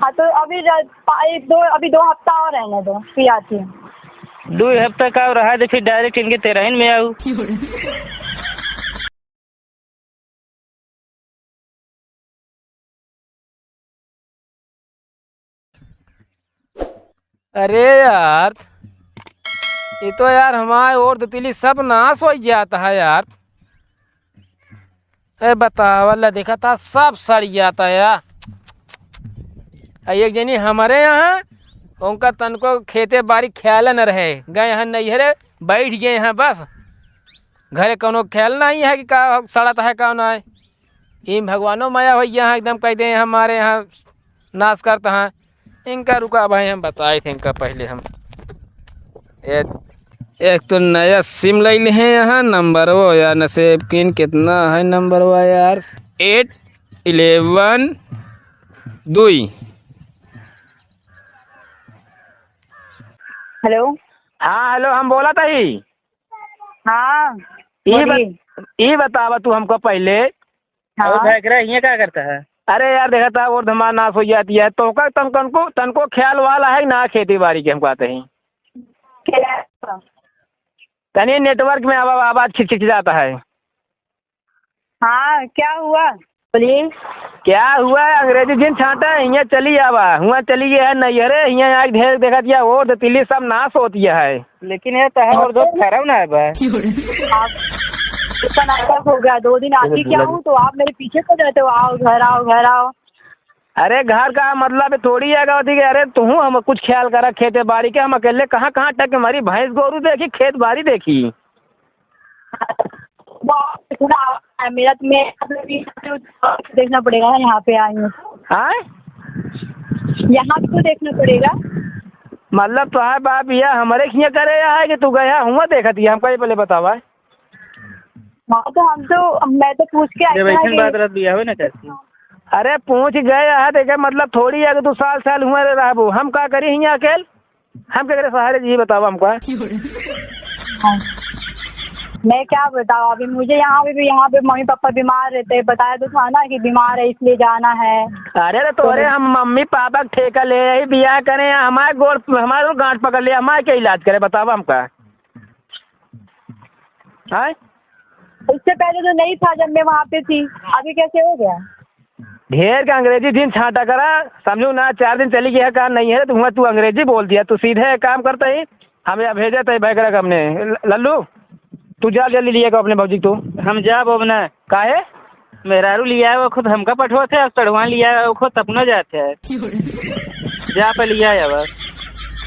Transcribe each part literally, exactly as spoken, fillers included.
हाँ, तो अभी र-, पा-, एक दो, अभी दो हफ्ता और रहने दो, फिर आती हूँ। दो हफ्ता का और रहा दे, फिर direct इनके तेरहिन में आऊ। अरे यार, ये तो यार हमारे ओर तितली सब नाश हो जाता है यार। ए बतावा, ला देखा था, सब सड़ जाता है यार। आ एक जनी हमारे यहाँ, उनका तनको खेते बारी ख्याल न रहे, गए यहाँ नैहरे, बैठ गए यहाँ बस। घरे कौनो ख्याल नहीं है कि का सड़त है, का ना है। ई भगवानो माया हो यहाँ एकदम कह दे, हमारे यहाँ नाश करता है। इनका रुका भाई, हम बताए थे इनका पहले हम। एक, एक तो नया सिम ले ले हैं यहाँ, नंबर वो यार, नसेब किन कितना है नंबर वो यार, eight eleven दुई। हेलो। हाँ, हेलो, हम बोला था ही। हाँ, ई बत-, बोलिए। ई बतावा तू हमको पहले। हाँ। और भाई, एकरा हियाँ का करता है? अरे यार, देखा था, और धमाल नाश हो जाती है, तो का तन-, तनको, तनको ख्याल वाला है ना खेती बाड़ी के, हम कहते हैं। क्या? तनी network में आवा-, आवाज खिंच, खिंच जाता है। हाँ, क्या हुआ? बोलिए। क्या हुआ? अंग्रेजी जिन छांटा, हियाँ चली आवा। हुआँ चली गया है नैहरे, हियाँ आके ढेर देखा दिया, ओर तितली सब नाश होती है। लेकिन ये तो है, और दो खराब ना है बा। आप, इतना नाटक हो गया, दो दिन आती क्या हूँ तो आप मेरे पीछे पड़ जाते हो, "आओ घर आओ, घर आओ।" अरे घर का मतलब थोड़ी है, कहती कि अरे तू हम कुछ ख्याल करा खेते बाड़ी के, हम अकेले कहाँ, कहाँ टक के मरी, भैंस गोरू देखी, खेत बाड़ी देखी। बहुत सुना है, मेरा तो, मैं देखना पड़ेगा ना, यहाँ पे आई हूँ। हाँ? यहाँ भी तो देखना पड़ेगा। मतलब तो है बाप, यह हमारे खिया करे है कि तू गया हुआ देखत ही, हमका ये पहले बतावा। हाँ, तो हम तो, मैं तो पूछ के आई जब थी ना ऐसन कि बात रहत बिया हो ना करती। अरे पूछ गए है, देखे मतलब थोड़ी है कि तू साल साल हुआ रहबो, हम का करी हियाँ अकेल? हम केकरे सहारे जी, बतावा हमका। हाँ। मैं क्या बताऊँ, अभी मुझे यहाँ पे भी, यहाँ पे मम्मी पापा बीमार रहते हैं, बताया तो था ना कि बीमार है इसलिए जाना है। अरे रे, तो तोरे हम मम्मी पापा के ठेका ले यही बियाह करे, हमारे गोड़, हमारे गांठ पकड़ लिया, हमारे क्या इलाज करे, बतावा हमका। हाँ? इससे पहले तो नहीं था जब मैं वहाँ पे थी, अभी कैसे हो गया? ढेर के अंग्रेजी जिन छांटा करा, समझू ना, चार दिन चली गया का नहीं है, तो हुआ तू अंग्रेजी बोल दिया। तू सीधे एक काम करता ही, हमें अब भेजे तय बैग रख हमने। ल-, लल्लू, तू जा जल्दी लिए को अपने भौजी को तू। हम जाब अब ना। काहे? मेहरारू लिया है वो खुद हमका पठवा थे, अब चढ़वा लिया है वो खुद तब ना जाते हैं। जा पे लिया है बस।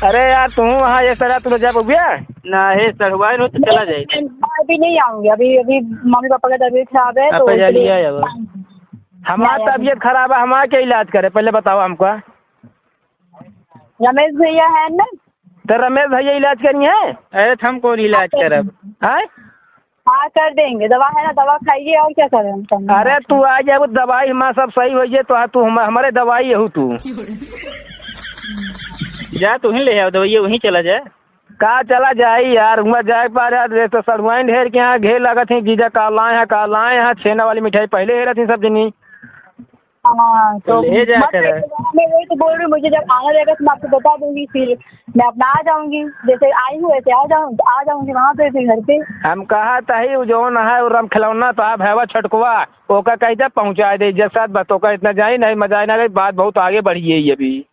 अरे यार, तू वहाँ ये तरह तू जा बउआ? ना, हे चढ़वाए लो तो चला जाए। मैं अभी नहीं आऊंगी, अभी, अभी मम्मी पापा का तबीयत खराब है, तो आप इसलिए जाइए, आइए बस। हमार तबीयत खराब है, हमार क्या इलाज करे, पहले बताओ हमको। रमेश भैया है ना? तो रमेश भैया इलाज करिए। अरे, तो हम कौन इलाज करब? हैं? हाँ, कर देंगे। दवा है ना, दवा खाइए, और क्या करें हम? अरे, तू आ जाए, वो दवाई हमारा सब सही हो जाए, तो आ, तू हम, हमारे दवाई यहू तू। जा, तू ही ले आओ दवाई, वहीं चला जाए। का चला जाई यार, हुआ जाए पा यार, देख तो सड़ुआइन ढेर के यहाँ घेर लागत है, जीजा का लाए हैं, का लाए हैं, छेना वाली मिठाई पहले हेरत ही सब जनी। हाँ, तो तो ले जा मत कर। मैं वही तो बोल रही हूँ, मुझे जब आना रहेगा तो मैं आपको बता दूंगी, फिर मैं अपना आ जाऊंगी, जैसे आई हूँ वैसे आ जाऊँ, आ जाऊंगी वहाँ पे, फिर घर पे। हम कहा तही, वो जौन है, वो राम खिलौना तो है, भैवा छोटकुआ, ओका कह दे पहुँचा दे, इज्जत साथ बात, ओका इतना जाई नहीं, मजा आई ना गई, बात बहुत आगे बढ़ी है ये अभी।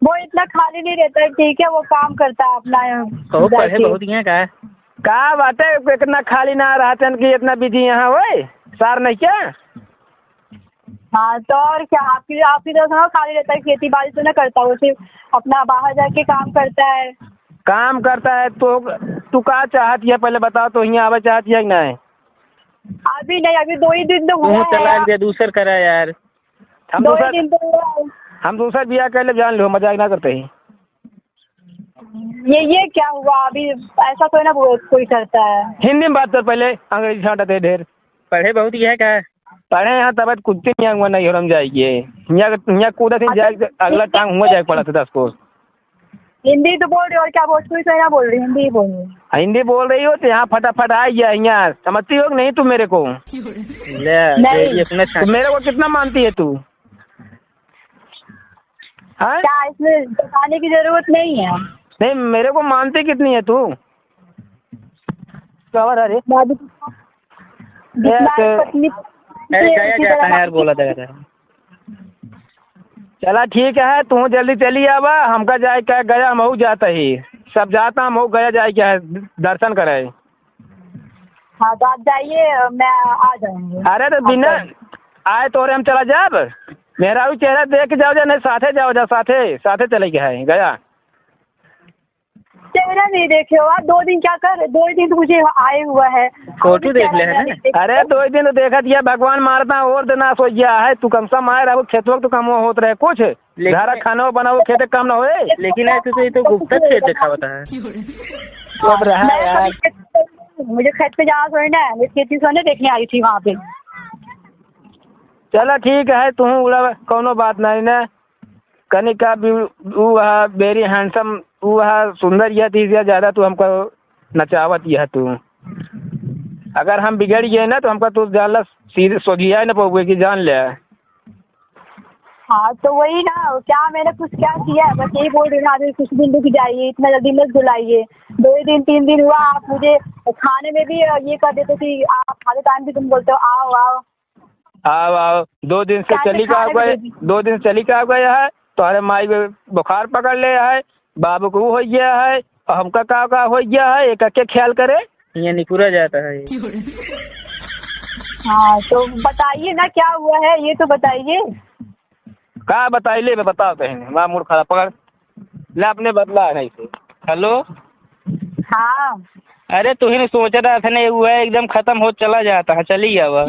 वो इतना खाली नहीं रहता है, ठीक है, वो काम करता है अपना यहाँ बहुत पढ़े जाके। बहुत ही है का? का बात है, इतना खाली ना रहते हैं कि इतना बिजी यहाँ होए, सार नहीं क्या? हाँ, तो और क्या, आपकी, आपकी तरह से ना खाली रहता है, खेती बाड़ी तो ना करता, वो सिर्फ अपना बाहर जाके काम करता है। काम करता है तो तू का चाहत है, पहले बताओ तो, यहाँ आवे चाहत है कि नहीं? अभी नहीं, अभी दो ही दिन तो तू हुआ है तलाक यार। दे, दूसर करा यार। हम दो ही दूसर, दिन तो हुआ है। हम दूसर बियाह कर ले, जान लो, मजाक ना करते ही। ये, ये क्या हुआ? अभी ऐसा कोई ना, कोई करता है। हिंदी में बात कर पहले, अंग्रेजी छांटा थे ढेर। पढ़े बहुत ही है का? पढ़े हैं तब कुछ नहीं हुआ, नहीं हो रम जाएगी। यहाँ, यहाँ कूदा थी अच्छा, जाए, अगला टांग हुआ जाए पड़ा था दस को। हिंदी तो बोल रही, और क्या भोजपुरी तो ना बोल रही, हिंदी ही बोल रही। हिंदी बोल रही हो तो यहाँ फटाफट आ गया, यहाँ समझती हो कि नहीं तू मेरे को? ले, नहीं। ये इतना तो मेरे को कितना मानती है तू? हैं? क्या इसमें बताने की जरूरत नहीं है? नहीं, मेरे को मानती कितनी है तू? कवर, अरे। बाबू, ए, जितना तो पत्नी अरे, गया उसी जाता तरह है यार, बोला था। चला ठीक है, तू जल्दी चली आवा, हमका जाए के गया, हमहू जाता ही, सब जाता, हमहू गया जाए के है, दर्शन करे। हाँ, तो आप जाइए, मैं आ जाऊंगी। अरे, तो बिना आए तोरे हम चला जाब? मेहरारू चेहरा देख के जाओ जा, नहीं साथे जाओ जा, साथे, साथे चले के है गया। चेहरा नहीं देखे हो आप, दो दिन क्या कर, दो ही दिन तो मुझे आए हुआ है। फोटो देख ले है ना। अरे, दो ही दिन तो देखा दिया, भगवान मारता और दिन नाश हो गया है। तू कम से कम आए रहो, खेतवा तो कम होत रहे कुछ। लेकिन घर खाना बनाओ, खेते काम ना होए। लेकिन ऐसे तो ये तो गुप्ता खेत दिखावता है। अब रहा मैं यार। कभी खेत, मुझे खेत पे जाना थोड़ी ना है, मैं खेती सोने देखने आई थी वहाँ पे। चला ठीक है, तू उड़ा, कौनो बात नहीं ना। कनिका भी, ऊ हा very handsome, ऊ हा सुंदर, यह चीज या ज्यादा तू हमको नचावत यह तू। अगर हम बिगड़ गए ना तो हमको तू जान ला सीधे सोझिया न पाओगे कि जान ले। हाँ, तो वही ना, क्या मैंने कुछ क्या किया है? बस यही बोल रही हूँ ना, अभी कुछ दिन रुक जाइए, इतना जल्दी मत बुलाइए। दो ही दिन, तीन दिन हुआ, आप मुझे खाने में भी ये कर देते कि आप खाते टाइम भी तुम बोलते हो, "आओ, आओ।" आओ, आओ, दो दिन से क्या चली का दिखा रहे गए, हैं? दो दिन से चली का गए है, तोहरे माई के बुखार पकड़ ले है, बाबू को हो गया है, और हमका का, का हो गया है, एक के ख्याल करे। ये निकुरा जाता है। हाँ, तो बताइए ना, क्या हुआ है, ये तो बताइए। का बताई ले, बताओ तहने, माँ मूड खराब पकड़। ले, अपने बदला है नहीं से। हेलो। हाँ। अरे, तू ही ने सोचा था, अथने हुआ है, एकदम खत्म हो चला जाता है, चली जावा।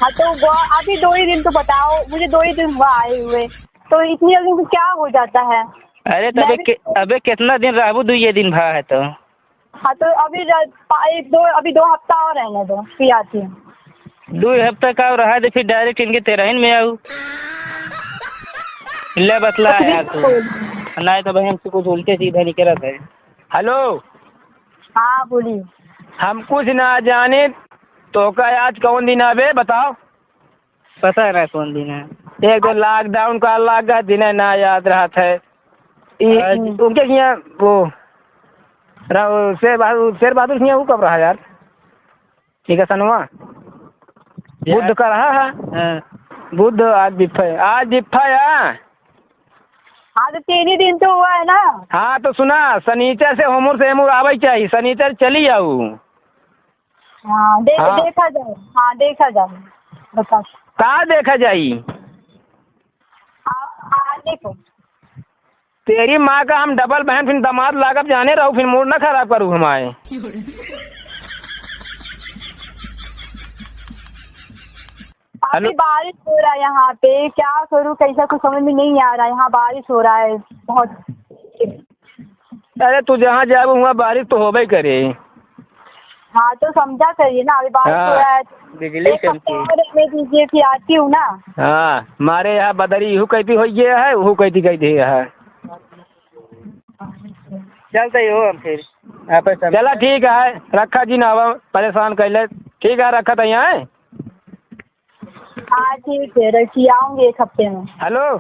हाँ, तो वो अभी दो ही दिन तो बताओ, मुझे दो ही दिन हुआ आए हुए, तो इतनी जल्दी में क्या हो जाता है? अरे, तो मैं अबे भी के-, अबे कितना दिन रहबू, दुइये दिन भा है तो। हाँ, तो अभी र-, पा-, एक दो, अभी दो हफ्ता और रहने दो, फिर आती हूँ। दो हफ्ता का और रहा, तो फिर direct इनके तेरहिन में आऊ। ले बतला कुछ भी यार तू। बोल। नहीं तो बहन से कुछ उल्टे सीधा निकलत है। हेलो। हाँ, बोलिए। हम कुछ ना जाने, तो का आज कौन दिन आवे, बताओ। पता ना कौन दिन है। एक तो lockdown का लगा, दिन ना याद रहत है। ई, आज उनके हियाँ वो रहो, शेर बहादुर, शेर बहादुर हियाँ वो कब रहा यार? ठीक है, सनवा? यार। बुध का रहा है? हाँ। बुध, आज बिफे, आज बिफा है। हाँ, तो तीन ही दिन तो हुआ है ना। हाँ, तो सुना, सनीचर से होमुर से हेमुर आवे चाहिए, सनीचर चली जाऊ। हाँ, दे-, हाँ। देखा जाए। हाँ, देखा जाए। बता। का देखा जाई? आ, आ, देखो। तेरी माँ का हम double बहन, फिर दामाद लागब, जाने रहो, फिर मूड ना खराब करू हमारे। अभी हेलो। बारिश हो रहा है यहाँ पे, क्या करूँ, कैसा, कुछ समझ में नहीं आ रहा है। यहाँ बारिश हो रहा है बहुत। अरे, तू जहाँ जाबू, हुआँ बारिश तो होबे करे। हाँ, तो समझा करिए ना, अभी बारिश हाँ, हो रहा है। बिजली एक हफ्ता चमकी। और रहने दीजिए, फिर आती हूँ ना। हाँ, मारे यहाँ बदरी इहू कहती हो गया है, उहू कहती कहती है। चलते ही हो हम फिर। आपस में। चला, ठीक है, रखा जी ना, अब परेशान कैले। ठीक है, रखा तो यहाँ है। हाँ, ठीक है, रखिए, आऊंगी एक हफ्ते में। हेलो।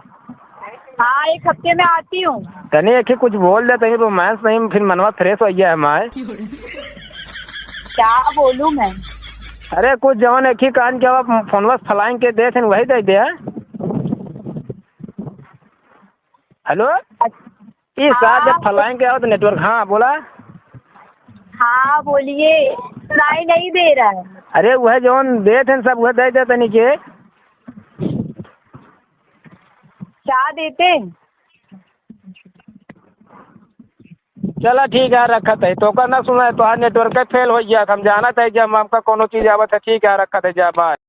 हाँ, एक हफ्ते में आती हूँ। तनी एक ही कुछ बोल दे, तनी romance नहीं, फिर मनवा fresh हो गया है हमारे। क्या बोलूँ मैं? अरे, कुछ जवन एक ही कान के अब फोनवा फलाइन के दे थे, वही दे दे। हेलो। अच्छा। ई साथ जब हाँ। फलाइन के आओ तो network, हाँ, बोला। हाँ, बोलिए, सुनाई नहीं दे रहा है। अरे, वह जौन देत हैं सब, वह दे दे तनी के। क्या देते हैं? चला, ठीक है, रखत है। तोका ना सुना है, तोहार network fail हो गया। हम जानत है जब हमका कोनो चीज आवत है। ठीक है, रखत है, जा, bye।